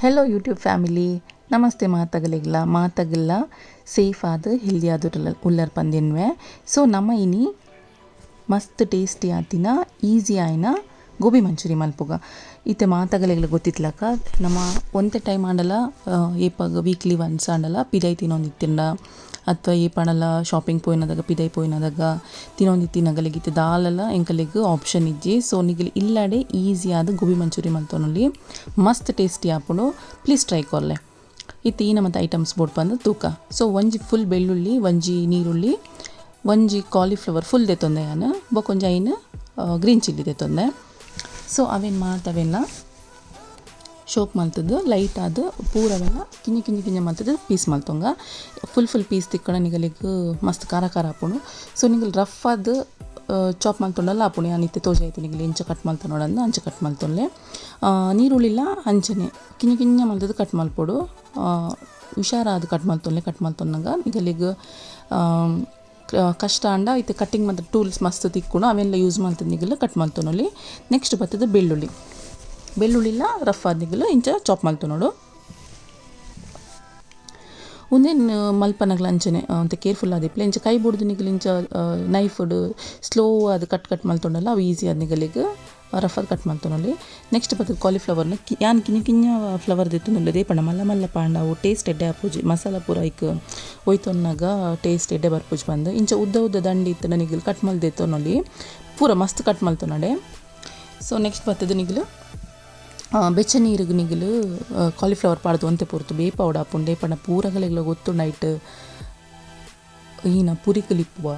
Hello YouTube family, ನಮಸ್ತೆ ಮಾತಗಲಿಗ್ಲ. ಮಾತಗಲ್ಲ ಸೇಫ್ ಆದ್, ಹೆಲ್ದಿ ಆದ್ ಉಲ್ಲರ್ ಪಂದಿನ್ವೆ. ಸೊ ನಮ್ಮ ಇನಿ ಮಸ್ತ್ ಟೇಸ್ಟಿ ಆತಿನ, ಈಸಿ ಆಯಿನ ಗೋಬಿ ಮಂಚೂರಿ ಮಲ್ಪುಗ. ಇತ್ತೆ ಮಾತಗಲಿಗ್ಲ ಗೊತ್ತಿತ್ಲಕ, ನಮ್ಮ ಒಂತೆ ಟೈಮ್ ಆಂಡಲ, ಏಪಾಗ ವೀಕ್ಲಿ ಒನ್ಸ್ ಆಂಡಲ ಪಿದೈ ತಿನ್ನೊಂದಿತ್ತಿಂಡ ಅಥವಾ ಏಪಾಂಡಲ ಶಾಪಿಂಗ್ ಪೋಯಿನದಾಗ, ಪಿದೈ ಪೋಯಿನದಾಗ ತಿನ್ನೊಂದಿತ್ತಿನಗಲಿಗೆ ಇತ್ತೆ ದಾಲಲ ಎಂಕಲೆಗ್ ಆಪ್ಷನ್ ಇಜ್ಜಿ. ಸೊ ನಿಗಲ್ ಇಲ್ಲಡೆ ಈಸಿ ಆದ್ ಗೋಬಿ ಮಂಚೂರಿ ಮಲ್ತೊನೊಲಿ. ಮಸ್ತ್ ಟೇಸ್ಟಿ ಆಪುಂಡು. ಪ್ಲೀಸ್ ಟ್ರೈ ಕೊರ್ಲೆ. ಇತ್ತೆ ಈ ನಮ್ಮತ್ತ ಐಟಮ್ಸ್ ಬೋಡ್ ಪಂದ್ ತೂಕ. ಸೊ ಒಂಜಿ ಫುಲ್ ಬೆಳ್ಳುಳ್ಳಿ, ಒಂಜಿ ನೀರುಳ್ಳಿ, ಒಂಜಿ ಕಾಲಿಫ್ಲವರ್ ಫುಲ್ ದೆತ್ತೊಂದೆ ಯಾನ್, ಬೊಕೊಂಜಿ ಐನ್ ಗ್ರೀನ್ ಚಿಲ್ಲಿ ದೆತ್ತೊಂದೆ. ಸೊ ಅವೇನು ಮಾತವೆಲ್ಲ ಶೋಕ್ ಮಲ್ತದ್ದು ಲೈಟ್ ಆದ್ ಪೂರವೆಲ್ಲ ಕಿಂಜ ಕಿಂಜ ಕಿಂಜ ಮಲ್ತದ್ದು ಪೀಸ್ ಮಲ್ತೊಂಗ. ಫುಲ್ ಫುಲ್ ಪೀಸ್ ತಿಕ್ಕಣ ನಿಗಲಿಗ್ ಮಸ್ತ್ ಖಾರ ಖಾರ ಆಪುಂಡು. ಸೊ ನಿಗಲ್ ರಫ್ ಆದ್ ಚಾಪ್ ಮಲ್ತೊಂಡಲ್ಲ ಆಪುಂಡು. ಯಾನ್ ಇತ್ತೆ ತೋಜಾಯ್ತು ನಿಗಲ್ ಎಂಚ ಕಟ್ ಮಲ್ತೊನೊಡಂದು ಅಂಚ ಕಟ್ ಮಲ್ತೊನ್ಲೆ. ನೀರುಳ್ಳಿಲ ಅಂಚನೆ ಕಿಂಜ ಕಿಂಜ ಮಲ್ತದ್ದು ಕಟ್ ಮಲ್ಪೊಡು. ಹುಷಾರಾದ್ ಕಟ್ ಮಲ್ತೊನ್ಲೆ. ಕಟ್ ಮಲ್ತೊನ್ನಗ ನಿಗಲಿಗ್ ಕಷ್ಟ ಆಂಡ ಇತ್ತೆ ಕಟ್ಟಿಂಗ್ ಮಾತ್ರ ಟೂಲ್ಸ್ ಮಸ್ತ್ ತಿಕ್ಕುಂಡು. ಅವೆಲ್ಲ ಯೂಸ್ ಮಲ್ತದ್ದು ನಿಗಲ್ ಕಟ್ ಮಲ್ತೊನೊಲಿ. ನೆಕ್ಸ್ಟ್ ಬತ್ತದ ಬೆಳ್ಳುಳ್ಳಿ. ಬೆಳ್ಳುಳ್ಳಿಲ ರಫ್ ಆದ್ ನಿಗಲ್ ಇಂಚ ಚಾಪ್ ಮಲ್ತೊನೊಡು. ಉಂದೆನ್ ಮಲ್ಪನಗಲ ಅಂಚನೆ ಒಂತೆ ಕೇರ್ಫುಲ್ ಆದಿಪ್ಪಲೆ. ಇಂಚ ಕೈ ಬುಡ್ದು ನಿಗಲ್ ಇಂಚ ನೈಫ್ಡ್ ಸ್ಲೋ ಆದ್ ಕಟ್ ಕಟ್ ಮಲ್ತೊಂಡಲ ಅವು ಈಸಿ ಆದ್ ನಿಗಲಿಗ್ ರಫ್ ಆದ್ ಕಟ್ ಮಲ್ತೊನೊಲಿ. ನೆಕ್ಸ್ಟ್ ಬತ್ತದ ಕಾಲಿಫ್ಲವರ್ನ. ಯಾನ್ ಕಿಂಜ ಕಿಂಜ ಫ್ಲವರ್ ದೆತ್ತೊಂದುಲ್ಲೆ. ದೇಪಂಡ ಮಲ್ಲ ಮಲ್ಲ ಪಾಂಡ ಅವು ಟೇಸ್ಟ್ ಎಡ್ಡೆ ಆಪುಜಿ. ಮಸಾಲ ಪೂರ ಐಕ್ ಒಯ್ತೊನ್ನಗ ಟೇಸ್ಟ್ ಎಡ್ಡೆ ಬರ್ಪುಜಿ ಪಂದ್ ಇಂಚ ಉದ್ದ ಉದ್ದ ದಂಡಿ ಇತ್ತಂಡ ನಿಗಲ್ ಕಟ್ ಮಲ್ತ್ ದೆತ್ತೊನೊಲಿ. ಪೂರ ಮಸ್ತ್ ಕಟ್ ಮಲ್ತೊನಡೆ. ಸೊ ನೆಕ್ಸ್ಟ್ ಬತ್ತದ ನಿಗಲ್ ಬೆಚ್ಚ ನೀರಿಗೆ ನಿಗಲು ಕಾಲಿಫ್ಲವರ್ ಪಾಡ್ದು ಒಂತೆ ಪೊರ್ತು ಬೇಪಾವೊಡು ಆಪುಂಡು. ದೇಪಂಡ ಪೂರಗಲೆಗ್ಲ ಗೊತ್ತುಂಡು ಐಟ್ ಈನ ಪುರಿಕುಲಿಪ್ಪುವ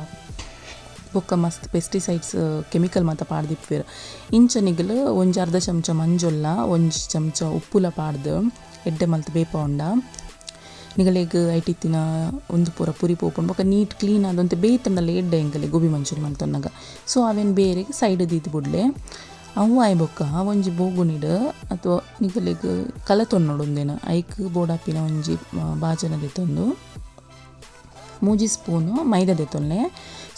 ಬೊಕ್ಕ ಮಸ್ತ್ ಪೆಸ್ಟಿಸೈಡ್ಸ್, ಕೆಮಿಕಲ್ ಮಾತ ಪಾಡ್ದಿಪ್ಪುವೆರ್. ಇಂಚ ನಿಗಲು ಒಂಜಿ ಅರ್ಧ ಚಮಚ ಮಂಜೊಲ್ಲ, ಒಂಜಿ ಚಮಚ ಉಪ್ಪುಲ ಪಾಡ್ದು ಎಡ್ಡೆ ಮಲ್ತ್ ಬೇಪಾವುಂಡ ನಿಗಲೆಗ್ ಐಟ್ ಇತ್ತಿನ ಉಂದು ಪೂರ ಪುರಿ ಪೋಪುಂಡು. ಬೊಕ್ಕ ನೀಟ್ ಕ್ಲೀನ್ ಆದ್ ಒಂತೆ ಬೇತಂಡಲ ಎಡ್ಡೆ ಎಂಕಲೆ ಗೋಬಿ ಮಂಚೂರಿ ಮಲ್ತೊನ್ನಗ. ಸೊ ಅವೆನ್ ಬೇರೆಗ್ ಸೈಡ್ ದೀದ್ ಬುಡ್ಲೆ. ಅವು ಆಯಿ ಬೊಕ್ಕ ಒಂಜಿ ಬೋಗುಣಿಡ್ ಅಥವಾ ನಿಗಲೆಗ್ ಕಲತೊನ್ನೊಡು ಉಂದೆನ್. ಐಕ್ ಬೋಡಾಪಿನ ಒಂಜಿ ಬಾಜನ ದೆತ್ತೊಂದು 3 ಸ್ಪೂನು ಮೈದಾ ದೆತ್ತೊನ್ಲೆ.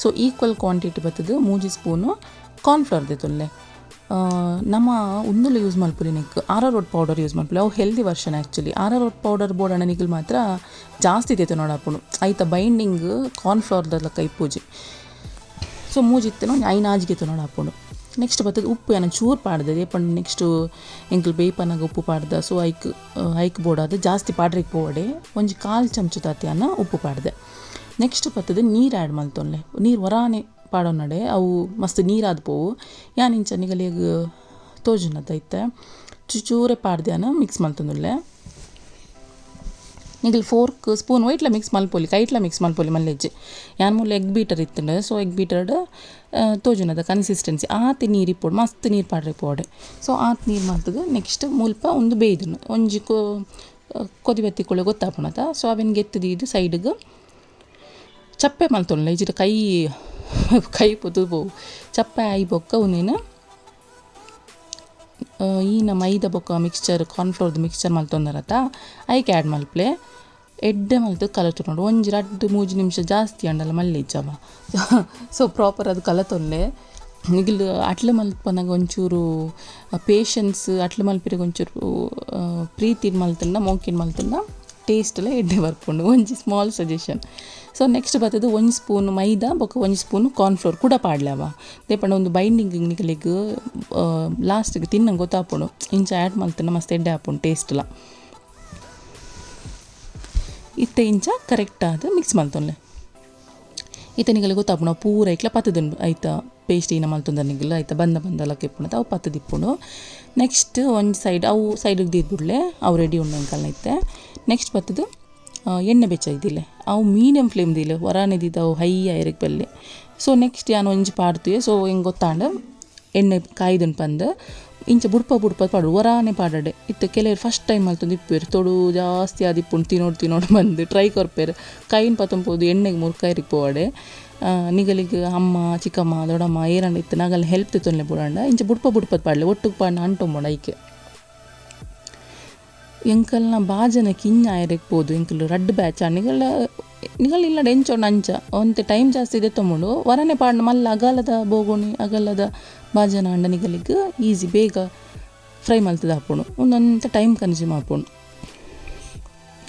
ಸೊ ಈಕ್ವಲ್ ಕ್ವಾಂಟಿಟಿ ಬತ್ತದು 3 ಸ್ಪೂನು ಕಾರ್ನ್ಫ್ಲವರ್ ದೆತ್ತೊನ್ಲೆ. ನಮ್ಮ ಉಂದುಲ ಯೂಸ್ ಮಲ್ಪುಲಿ ನೆಕ್ ಆರಾರೋಟ್ ಪೌಡರ್ ಯೂಸ್ ಮಲ್ಪುಲಿ. ಅವು healthy version actually. ಆರಾರೋಟ್ ಪೌಡರ್ ಬೋಡಣ ನಿಗಲ್ ಮಾತ್ರ ಜಾಸ್ತಿ ದೆತ್ತೊನೊಡಾಪುಂಡು. ಐತ ಬೈಂಡಿಂಗ್ ಕಾರ್ನ್ಫ್ಲವರ್ ದ ಇಪ್ಪುಜಿ. ಸೊ ಮೂಜಿತ್ತನ ಒಂಜಿ ಐನ್ ಆಜಿ ದೆತ್ತೊನೊಡಾಪುಂಡು. ನೆಕ್ಸ್ಟ್ ಬತ್ತದ ಉಪ್ಪು. ಯಾನ್ ಚೂರು ಪಾಡ್ದೆ. ದೇಪಂಡ ನೆಕ್ಸ್ಟ್ ಎಂಕುಲು ಬೇಪನಗ ಉಪ್ಪು ಪಾಡ್ದ. ಸೊ ಐಕ್ ಐಕ್ ಬೋಡಾದ್ ಜಾಸ್ತಿ ಪಾಡ್ರೆಗ್ ಪೋವಡೆ. ಒಂಜಿ ಕಾಲು ಚಮಚ ತಾತ್ಯಾನ ಉಪ್ಪು ಪಾಡ್ದೆ. ನೆಕ್ಸ್ಟ್ ಬತ್ತದ ನೀರು ಆ್ಯಡ್ ಮಲ್ತೊನ್ಲೆ. ನೀರು ಒರಾನೆ ಪಾಡೊನ್ನಡೆ, ಅವು ಮಸ್ತ್ ನೀರಾದ್ ಪೋವು. ಯಾನ್ ಇಂಚ ನಿಗಲೆಗ್ ತೋಜುನತ ಇತ್ತೆ ಚೂಚೂರೆ ಪಾಡ್ದೆ ಯಾನ್ ಮಿಕ್ಸ್ ಮಲ್ತೊಂದುಲ್ಲೆ. ನಿಗಲ್ ಫೋರ್ಕ್, ಸ್ಪೂನ್ ಒಯ್ಟ್ಲ ಮಿಕ್ಸ್ ಮಲ್ಪೊಲಿ, ಕೈಟ್ಲ ಮಿಕ್ಸ್ ಮಲ್ಪೊಲಿ ಮಲ್ಲೆಜ್ಜಿ. ಯಾನ್ ಮೂಲು ಎಗ್ ಬೀಟರ್ ಇತ್ತುಂಡು. ಸೊ ಎಗ್ ಬೀಟರ್ಡ್ ತೋಜುನದ ಕನ್ಸಿಸ್ಟೆನ್ಸಿ ಆತ್ ನೀರು ಇಪ್ಪೊಡು. ಮಸ್ತ್ ನೀರು ಪಾಡ್ರೆ ಪೋವಡೆ. ಸೊ ಆತ್ ನೀರು ಮಲ್ತದು ನೆಕ್ಸ್ಟ್ ಮುಲ್ಪ ಉಂದು ಬೇಯ್ದುಂಡು. ಒಂಜಿ ಕೊದಿ ಬತ್ತಿಕೊಳ್ಳೆ ಗೊತ್ತಾಪುಂಡತ. ಸೊ ಅವೆನ್ ಗೆತ್ತು ದೀದು ಸೈಡ್ಗ್ ಚಪ್ಪೆ ಮಲ್ತೊನ್ಲೆ. ಇಜಿಡ ಕೈ ಕೈ ಪೊತು ಪೋವು. ಚಪ್ಪೆ ಆಯಿ ಬೊಕ್ಕ ಉಂದೆನ್ ಈನ ಮೈದ ಬೊಕ್ಕ ಮಿಕ್ಸ್ಚರ್, ಕಾರ್ನ್ಫ್ಲೋರ್ದ ಮಿಕ್ಸ್ಚರ್ ಮಲ್ತೊಂದರತ, ಐಕ್ ಆ್ಯಡ್ ಮಲ್ಪಲೆ. ಎಡ್ಡೆ ಮಲ್ತ್ ಕಲತೊನೊಡು. ಒಂಜಿ ರಡ್ಡ್ ಮೂಜಿ ನಿಮಿಷ ಜಾಸ್ತಿ ಆಂಡಲ ಮಲ್ಲೆಜ್ಜವ. ಸೊ ಪ್ರಾಪರ್ ಅದು ಕಲತೊನ್ಲೆ. ನಿಗಲ್ ಅಟ್ಲ ಮಲ್ಪನಗ ಒಂಚೂರು ಪೇಷನ್ಸ್, ಅಟ್ಲ ಮಲ್ಪಿರೆಗ್ ಒಂಚೂರು ಪ್ರೀತಿಡ್ ಮಲ್ತುಂಡ, ಮೋಕಿಡ್ ಮಲ್ತುಂಡ ಟೇಸ್ಟ್ ಲ ಎಡ್ಡೆ ಬರ್ಪುಂಡು. ಒಂಜಿ small suggestion. So next ಬತ್ತದು ಒಂಜಿ ಸ್ಪೂನ್ ಮೈದಾ ಬೊಕ್ಕ ಒಂಜಿ ಸ್ಪೂನ್ ಕಾರ್ನ್ಫ್ಲೋರ್ ಕೂಡ ಪಾಡ್ಲವ. ದೇಪಂಡ ಒಂದು ಬೈಂಡಿಂಗ್ ನಿಗಲೆಗ್ ಲಾಸ್ಟ್ಗೆ ತಿನ್ನಂಗೆ ಗೊತ್ತಾಪುಂಡು. ಇಂಚ ಆ್ಯಡ್ ಮಲ್ತುಂಡ ಮಸ್ತ್ ಎಡ್ಡೆ ಆಪುಂಡು ಟೇಸ್ಟ್ ಲ. ಇತ್ತೆ ಇಂಚ ಕರೆಕ್ಟ್ ಆದ್ ಮಿಕ್ಸ್ ಮಲ್ತೊನ್ಲೆ. ಇತ್ತೆ ನಿಗಲೆ ಗೊತ್ತಾಪುಂಡು ಅವು ಪೂರ ಐಕ್ಲ ಪತ್ತುದುಂಡು. ಐತ ಪೇಸ್ಟ್ ಈನ ಮಲ್ತೊಂದ ನಿಗಲ್ ಐತ ಬಂದ ಬಂದ ಲಕ್ಕ ಇಪ್ಪುಂಡು ಅವು ಪತ್ತುದಿಪ್ಪುಂಡು. ನೆಕ್ಸ್ಟ್ ಒಂಜಿ ಸೈಡ್ ಅವು ಸೈಡಿಗೆ ದೀದ್ ಬುಡ್ಲೆ. ಅವು ರೆಡಿ ಉಂಡು ಎಂಕಲ್ನ ಇತ್ತೆ. ನೆಕ್ಸ್ಟ್ ಬತ್ತದು ಎಣ್ಣೆ ಬೆಚ್ಚ ಇದ್ದಿಲ್ಲ. ಅವು ಮೀಡಿಯಮ್ ಫ್ಲೇಮ್ ದಿಲ್ಲ, ಒರಾನೆ ದೀದ್ ಅವು ಹೈ ಆಯೆರೆಗ್ ಬಲ್ಲೆ. ಸೊ ನೆಕ್ಸ್ಟ್ ಯಾನ್ ಒಂಜಿ ಪಾಡ್ತುವೆ. ಸೊ ಎಂಕ್ ಗೊತ್ತಾಂಡ ಎಣ್ಣೆ ಕಾಯ್ದುಂಡು ಪಂದ್. ಇಂಚ ಬುಡ್ಪ ಬುಡ್ಪ ಪಾಡು, ಒರಾನೆ ಪಾಡಡೆ. ಇತ್ತೆ ಕೆಲವೆರ್ ಫಸ್ಟ್ ಟೈಮ್ ಮಲ್ತೊಂದು ಇಪ್ಪುವೆರ್. ತೊಡು ಜಾಸ್ತಿ ಆದಿಪ್ಪುಂಡು, ತಿನೋಡು ತಿನೋಡು ಬಂದು ಟ್ರೈ ಕೊರ್ಪೆರ್. ಕೈನ್ ಪತೊಂಪೋದು ಎಣ್ಣೆಗೆ ಮುರ್ಕಾಯೆರೆಗ್ ಪೋವಡೆ. ನಿಗಲಿಗ್ ಅಮ್ಮ, ಚಿಕ್ಕಮ್ಮ, ದೊಡ್ಡಮ್ಮ ಏರಂಡ ಇತ್ತೆ ನಗಲ್ ಹೆಲ್ಪ್ ದೆತ್ತೊನ್ಲೆ ಬೋಡಾಂಡ ಇಂಚ ಬುಡ್ಪ ಬುಡ್ಪದ್ ಪಾಡ್ಲೆ. ಒಟ್ಟುಗ್ ಪಾಡ್ನ ಅಂಟೊಂಬೋಡು ಐಕೆ. ಎಂಕಲ್ನ ಬಾಜನ ಕಿಂಜ ಆಯೆರೆಗ್ ಪೋದು. ಎಂಕುಲು ರಡ್ಡ್ ಬ್ಯಾಚ್ ನಿಗಲ ನಿಗಲ್ ಇಲ್ಲಡೆ ಎಂಚ ಅಂಚ ಒಂತೆ ಟೈಮ್ ಜಾಸ್ತಿ ದೆತ್ತೊಂಬುಂಡು. ಒರನೆ ಪಾಡ್ನ ಮಲ್ಲ ಅಗಲದ ಬೋಗೋಣಿ, ಅಗಲದ ಬಾಜನ ಆಂಡ ನಿಗಲಿಗ್ ಈಸಿ ಬೇಗ Fry ಮಲ್ತದ ಆಪುಂಡು ಉಂದೊಂತೆ ಟೈಮ್ ಕನ್ಸ್ಯೂಮ್ ಆಪುಂಡು.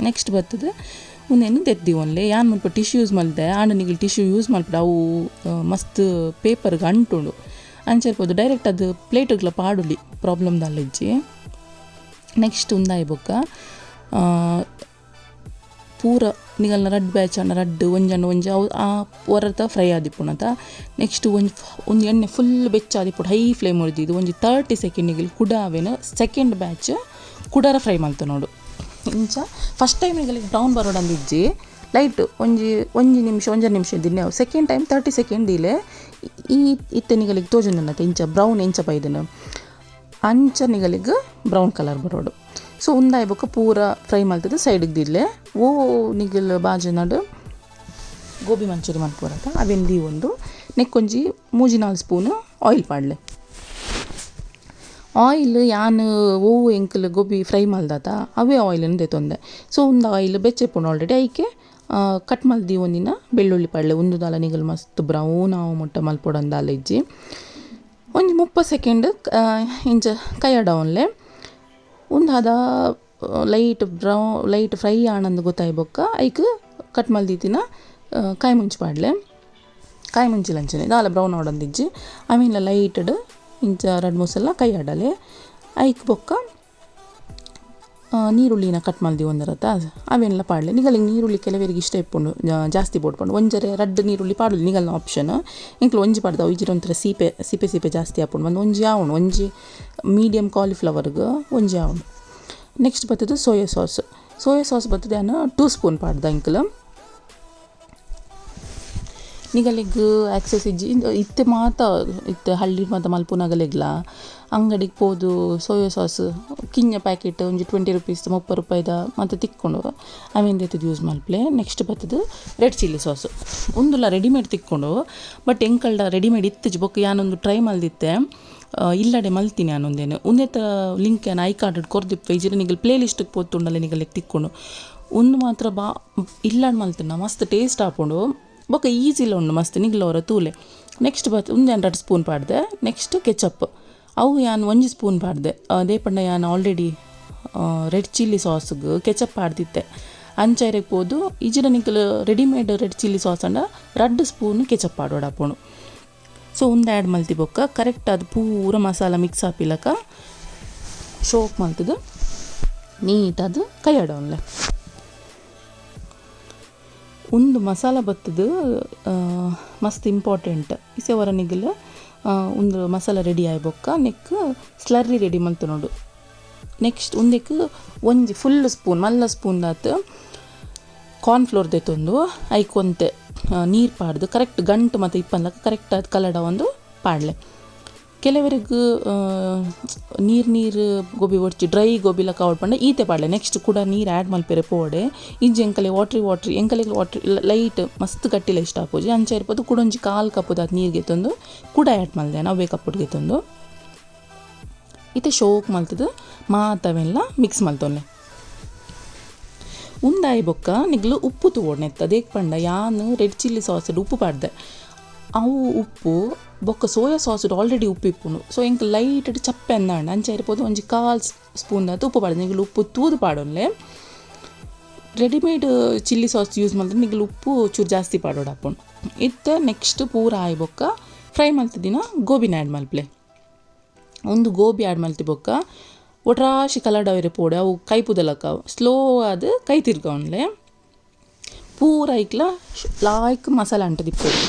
ನೆಕ್ಸ್ಟ್ ಬರ್ತದೆ ಉಂದೆನ್ ದೆತ್ತಿ ಒನ್ಲೆ ಯಾನ್ ಮುಲ್ಪ ಟಿಶ್ಯೂ ಯೂಸ್ ಮಲ್ತೆ ಆಂಡ ನಿಗಲ್ ಟಿಶ್ಯೂ ಯೂಸ್ ಮಲ್ಪಡ ಅವು ಮಸ್ತ್ ಪೇಪರ್ಗೆ ಅಂಟುಂಡು ಅಂಚ ಇರ್ಬೋದು ಡೈರೆಕ್ಟ್ ಅದು ಪ್ಲೇಟ್ಗ್ಲ ಪಾಡುಲಿ ಪ್ರಾಬ್ಲಮ್ ದಾಲ ಇಜ್ಜಿ. ನೆಕ್ಸ್ಟ್ ಉಂದಾಯಿ ಬೊಕ್ಕ ಪೂರ ನಿಗಲ್ನ ರಡ್ಡ್ ಬ್ಯಾಚ್ ಆಂಡ ರಡ್ಡ್ ಒಂಜಂಡ ಒಂಜಿ ಅವು ಆ ಒರತ ಫ್ರೈ ಆದಿಪ್ಪುನತ. ನೆಕ್ಸ್ಟ್ ಒಂಜಿ ಒಂಜಿ ಎಣ್ಣೆ ಫುಲ್ ಬೆಚ್ಚ ಆದಿಪ್ಪುಡು ಹೈ ಫ್ಲೇಮ್ ಇದು ಒಂಜಿ 30 ಸೆಕೆಂಡ್ ನಿಗಲ್ ಕುಡ ಅವೇನು ಸೆಕೆಂಡ್ ಬ್ಯಾಚ್ ಕುಡರ ಫ್ರೈ ಮಲ್ತ ನೋಡು. ಇಂಚ ಫಸ್ಟ್ ಟೈಮ್ ನಿಗಲಿಗೆ ಬ್ರೌನ್ ಬರೋಡಂದಿಜ್ಜಿ ಲೈಟ್ ಒಂಜಿ ಒಂಜಿ ನಿಮಿಷ ಒಂಜರ ನಿಮಿಷ ದಿನ second time 30 second ದಿಲೆ ಈ ಇತ್ತೆ ನಿಗಲಿಗೆ ತೋಜೊಂದುಂಡತ ಇಂಚ ಬ್ರೌನ್ ಎಂಚ ಬೈದನು ಅಂಚ ನಿಗಲಿಗೆ ಬ್ರೌನ್ ಕಲರ್ ಬರೋಡು. ಸೊ ಉಂದಾಯಿ ಬೊಕ್ಕ ಪೂರ ಫ್ರೈ ಮಲ್ತದ ಸೈಡಿಗೆ ದಿಲ್ಲೆ ಓ ನಿಗಲ್ ಬಾಜನಡು ಗೋಬಿ ಮಂಚೂರಿ ಮಲ್ಪುವರತ ಅವೆನ್ ದೀವೊಂದು ನೆಕ್ಕೊಂಜಿ 3-4 ಸ್ಪೂನ್ ಆಯಿಲ್ ಪಾಡ್ಲೆ. ಆಯಿಲ್ ಯಾನ್ ಓವು ಎಂಕಲ್ ಗೋಬಿ ಫ್ರೈ ಮಲ್ದಾತ ಅವೇ ಆಯಿಲನ್ನು ದೆತೊಂದೆ. ಸೊ ಉಂದು ಆಯಿಲ್ ಬೆಚ್ಚ ಇಪ್ಪುಂಡು ಆಲ್ರೆಡಿ ಐಕೆ ಕಟ್ ಮಲ್ದಿ ಒಂದಿನ ಬೆಳ್ಳುಳ್ಳಿ ಪಾಡ್ಲೆ ಉಂದು ದಾಲ ನಿಗಲ್ ಮಸ್ತ್ ಬ್ರೌನ್ ಆವು ಮುಟ್ಟ ಮಲ್ಪೊಡಂದಾಲ ಇಜ್ಜಿ. ಒಂಜಿ 30 ಸೆಕೆಂಡ್ ಇಂಚ ಕೈ ಆಡವನ್ಲೆ ಉಂದಾದ light brown light fry Anand ಗೊತ್ತಾಯಿ ಬೊಕ್ಕ ಐಕ್ ಕಟ್ ಮಲ್ದಿತ್ತಿನ ಕಾಯಿ ಮುಂಚಿ ಪಾಡ್ಲೆ. ಕಾಯಿ ಮುಂಚಿಲ ಅಂಚನೆ ದಾಲ ಬ್ರೌನ್ ಆವಡಂದಿಜ್ಜಿ ಆಮೇಲೆ ಲೈಟ್ಡ್ ಇಂಚ ರಡ್ಡ್ ಮೂರು ಸಲ ಕೈ ಆಡಲೆ ಐಕ್ ಬೊಕ್ಕ ನೀರುಳ್ಳಿನ ಕಟ್ ಮಲ್ದಿ ಒಂದರತ ಅವೆಲ್ಲ ಪಾಡ್ಲೆ. ನಿಗಲಿಗೆ ನೀರುಳ್ಳಿ ಕೆಲವರಿಗೆ ಇಷ್ಟ ಇಪ್ಪುಂಡು ಜಾಸ್ತಿ ಬೋಡ್ಪುಂಡು ಒಂಜರೆ ರಡ್ಡ್ ನೀರುಳ್ಳಿ ಪಾಡಲಿ ನಿಗಲ್ನ ಆಪ್ಷನ್. ಎಂಕ್ಲು ಒಂಜಿ ಪಾಡ್ದವು ಇಜ್ಜಿಡ ಒಂಥರ ಸೀಪೆ ಸೀಪೆ ಸೀಪೆ ಜಾಸ್ತಿ ಆಪುಂಡು ಒಂದು ಒಂಜಿ ಆವುಂಡು ಒಂಜಿ ಮೀಡಿಯಮ್ ಕಾಲಿಫ್ಲವರ್ಗೆ ಒಂಜಿ ಆವುಂಡು. ನೆಕ್ಸ್ಟ್ ಬರ್ತದೆ soya sauce. Soya sauce ಬರ್ತದೆ ಯಾನ್ 2 ಸ್ಪೂನ್ ಪಾಡ್ದ ಎಂಕ್ಲು. ನಿಗಲಿಗ್ ಆಕ್ಸೆಸ್ ಇಜ್ಜಿ ಇತ್ತೆ ಮಾತ ಇತ್ತೆ ಹಳ್ಳಿ ಮಾತ ಮಲ್ಪುನಗಲೆಗ್ಲ ಅಂಗಡಿಗೆ ಪೋದು ಸೋಯಾ ಸಾಸ್ ಕಿಂಜ ಪ್ಯಾಕೆಟ್ ಒಂಜಿ 20 ರುಪೀಸ್ 30 ರೂಪಾಯಿದ ಮಾತ ತಿಕ್ಕೊಂಡು ಅವೆನ್ ದೆತ್ತುದು ಯೂಸ್ ಮಲ್ಪಲೆ. ನೆಕ್ಸ್ಟ್ ಬರ್ತದೆ red chilli sauce. ಉಂದುಲ readymade ತಿಕ್ಕೊಂಡು but ಎಂಕಲ್ಡ readymade ಇತ್ತುಜಿ ಬೊಕ್ಕ ಯಾನೊಂದು ಟ್ರೈ ಮಲ್ದಿತ್ತೆ ಇಲ್ಲಡೆ ಮಲ್ತೀನಿ ಯಾನೊಂದೇನು ಉಂದೆತ ಲಿಂಕ್ ಯಾನ್ I card ಕೊರ್ದಿಪ್ಪೆ ಇಜ್ಜಿಡ ನಿಗಲ್ ಪ್ಲೇ ಲಿಸ್ಟಿಗೆ ಪೋತುಂಡಲೆ ನಿಗಲೆಗ್ ತಿಕ್ಕೊಂಡು ಉಂದು ಮಾತ್ರ ಬಾ ಇಲ್ಲಡ್ ಮಲ್ತುಂಡ ಮಸ್ತ್ ಟೇಸ್ಟ್ ಆಪುಂಡು ಬೊಕ್ಕ ಈಸಿಲ ಉಂಡು ಮಸ್ತ್ ನಿಗ್ಲ ಅವರ ತೂಲೆ. ನೆಕ್ಸ್ಟ್ ಬತ್ ಉಂದು ಯಾನ್ 2 ಸ್ಪೂನ್ ಪಾಡ್ದೆ. ನೆಕ್ಸ್ಟ್ ಕೆಚಪ್ ಅವು ಯಾನ್ 1 ಸ್ಪೂನ್ ಪಾಡ್ದೆ. ದೇಪಂಡ ಯಾನ್ already red chilli ಸಾಸ್ಗೆ ketchup ಪಾಡ್ದಿತ್ತೆ ಅಂಚ ಇರೆಗ್ ಪೋದು ಇಜಿಡ ನಿಕಲ್ readymade red chilli sauce ಅಂಡ 2 ಸ್ಪೂನ್ ಕೆಚಪ್ ಪಾಡೋಡಾಪುಂಡು. ಸೊ ಉಂದು ಆ್ಯಡ್ ಮಲ್ತಿ ಬೊಕ್ಕ ಕರೆಕ್ಟ್ ಅದು ಪೂರ ಮಸಾಲ ಮಿಕ್ಸ್ ಆಪಿಲಕ ಶೋಕ್ ಮಲ್ತದು ನೀಟಾದ ಕೈ ಆಡೋನ್ಲೆ. ಉಂದು ಮಸಾಲ ಬತ್ತದು ಮಸ್ತ್ ಇಂಪಾರ್ಟೆಂಟ್ ಇಸೆವರ ನಿಗಲ್ ಉಂದು ಮಸಾಲ ರೆಡಿ ಆಯ್ ಬೊಕ್ಕ neck slurry ready ಮಲ್ತು ನೋಡು. ನೆಕ್ಸ್ಟ್ ಉಂದೆಕ್ ಒಂಜಿ ಫುಲ್ ಸ್ಪೂನ್ ಮಲ್ಲ ಸ್ಪೂನ್ ದಾತ್ ಕಾರ್ನ್ಫ್ಲೋರ್ ದೆತ್ತೊಂದು ಐಕ್ ಒಂತೆ ನೀರು ಪಾಡ್ದು ಕರೆಕ್ಟ್ ಗಂಟು ಮತ್ತು ಇಪ್ಪನ್ಲಕ ಕರೆಕ್ಟ್ ಅದು ಕಲಡ ಒಂದು ಪಾಡ್ಲೆ. ಕೆಲವರಿಗೆ ನೀರು ನೀರು ಗೋಬಿ ಒಡ್ಚಿ ಡ್ರೈ ಗೋಬಿ ಲಕ ಪಂಡ ಈತೆ ಪಾಡ್ಲೆ. ನೆಕ್ಸ್ಟ್ ಕೂಡ ನೀರು ಆ್ಯಡ್ ಮಲ್ಪೆರೆ ಪೋಡೆ ಇಜ್ಜಿ ಎಂಕಲೆ ವಾಟ್ರಿ ವಾಟ್ರಿ ಎಂಕಲೆಗ್ ವಾಟ್ರಿ ಲೈಟ್ ಮಸ್ತ್ ಗಟ್ಟಿಲ ಇಷ್ಟ ಆಪುಜಿ ಅಂಚ ಇರ್ಪೋದು ಕೂಡ ಒಂಜಿ ಕಾಲು ಕಪ್ಪುದಾತ್ ನೀರು ಗೆತ್ತೊಂದು ಕೂಡ ಆ್ಯಡ್ ಮಲ್ದೆ ಅವೇ ಕಪ್ಪುಡ್ ಗೆತ್ತೊಂದು ಇತ್ತೆ ಶೋಕ್ ಮಲ್ತದು ಮಾತವೆಲ್ಲ ಮಿಕ್ಸ್ ಮಲ್ತೊನ್ಲೆ. ಉಂದಾಯಿ ಬೊಕ್ಕ ನಿಗ್ಲು ಉಪ್ಪು ತೂವೊಡ್ನೆತ್ತ ದೇಕ್ ಪಂಡ ಯಾನ್ red chilli sauce ಉಪ್ಪು ಪಾಡ್ದೆ ಅವು ಉಪ್ಪು ಬೊಕ್ಕ soya sauce already ಉಪ್ಪು ಇಪ್ಪುಂಡು. ಸೊ ಎಂಕ್ ಲೈಟ್ ಚಪ್ಪೆ ಅಂದಾಂಡ ಅಂಚ ಇರ್ಪೋದು ಒಂಜಿ ಕಾಲು ಸ್ಪೂನ್ ದಾತ್ ಉಪ್ಪು ಪಾಡ್ದೆ ನಿಗ್ಲು ಉಪ್ಪು ತೂದು ಪಾಡೊನ್ಲೆ. Readymade chilli sauce use ಮಲ್ತ್ರೆ ನಿಗ್ಲು ಉಪ್ಪು ಚೂರು ಜಾಸ್ತಿ ಪಾಡೋಡಾಪುಂಡು. ಇತ್ತೆ ನೆಕ್ಸ್ಟ್ ಪೂರ ಆಯಿ ಬೊಕ್ಕ ಫ್ರೈ ಮಲ್ತದಿನ ಗೋಬಿನ ಆ್ಯಡ್ ಮಲ್ಪಲೆ. ಒಂದು ಗೋಬಿ ಆ್ಯಡ್ ಮಲ್ತಿ ಬೊಕ್ಕ ಒಟ್ರಾಶಿ ಕಲರ್ಡ್ ಪೋಡೆ ಅವು ಕೈಪುದಲಕ್ಕ ಸ್ಲೋ ಆದ್ ಕೈ ತಿರ್ಗವನ್ಲೆ ಪೂರ ಐಕ್ಲ ಲಾಯ್ಕ್ ಮಸಾಲ ಅಂಟದಿಪ್ಪೊಡು.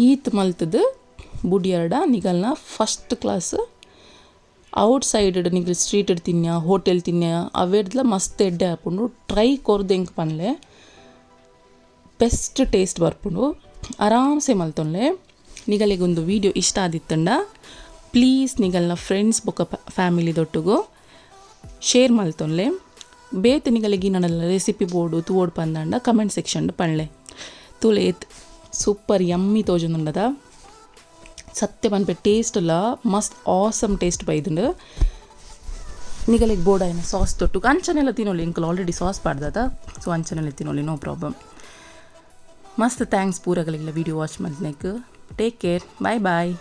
ಈತ್ ಮಲ್ತದು ಬುಡಿಯರ್ಡ ನಿಗಲ್ನ first class out side ನಿಗಲ್ street ತಿನ್ಯ hotel ತಿನ್ಯ ಅವೆಡ್ಲ ಮಸ್ತ್ ಎಡ್ಡೆ ಆಪುಂಡು. ಟ್ರೈ ಕೊರ್ದು ಎಂಕ್ ಪನ್ಲೆ ಬೆಸ್ಟ್ ಟೇಸ್ಟ್ ಬರ್ಪುಂಡು. ಆರಾಮ್ಸೆ ಮಲ್ತೊನ್ಲೆ. ನಿಗಲಿಗೊಂದು ವೀಡಿಯೋ ಇಷ್ಟ ಆದಿತ್ತಂಡ ಪ್ಲೀಸ್ ನಿಗಲ್ನ ಫ್ರೆಂಡ್ಸ್ ಬೊಕ್ಕ ಫ್ಯಾಮಿಲಿ ದೊಟ್ಟುಗು ಶೇರ್ ಮಲ್ತೊನ್ಲೆ. ಬೇತೆ ನಿಗಲಿಗೆ ನನ್ನ ರೆಸಿಪಿ ಬೋರ್ಡು ತೂವೊಡು ಪಂದಂಡ ಕಮೆಂಟ್ ಸೆಕ್ಷನ್ ಪನ್ಲೆ. ತೂಲೆ ಸೂಪರ್ ಯಮ್ಮಿ ತೋಜೊಂದುಂಡದ ಸತ್ಯ ಪನ್ಪೆ ಟೇಸ್ಟ್ ಲ ಮಸ್ತ್ ಆಸಮ್ ಟೇಸ್ಟ್ ಬೈದುಂಡು. ನಿಗಲಿಗೆ ಬೋರ್ಡ್ ಸಾಸ್ ತೊಟ್ಟು ಅಂಚನೆಲ್ಲ ತಿನ್ನೋಲಿ ಎಂಕಲ್ ಆಲ್ರೆಡಿ ಸಾಸ್ ಪಾಡ್ದದ ಸೊ ಅಂಚನೆಲ್ಲ ತಿನ್ನೋಲಿ ನೋ ಪ್ರಾಬ್ಲಮ್. ಮಸ್ತ್ thanks ಪೂರಗಳಿಗೆಲ್ಲ video watch ಮಲ್ತ್ನೆಕ್. Take care, bye bye.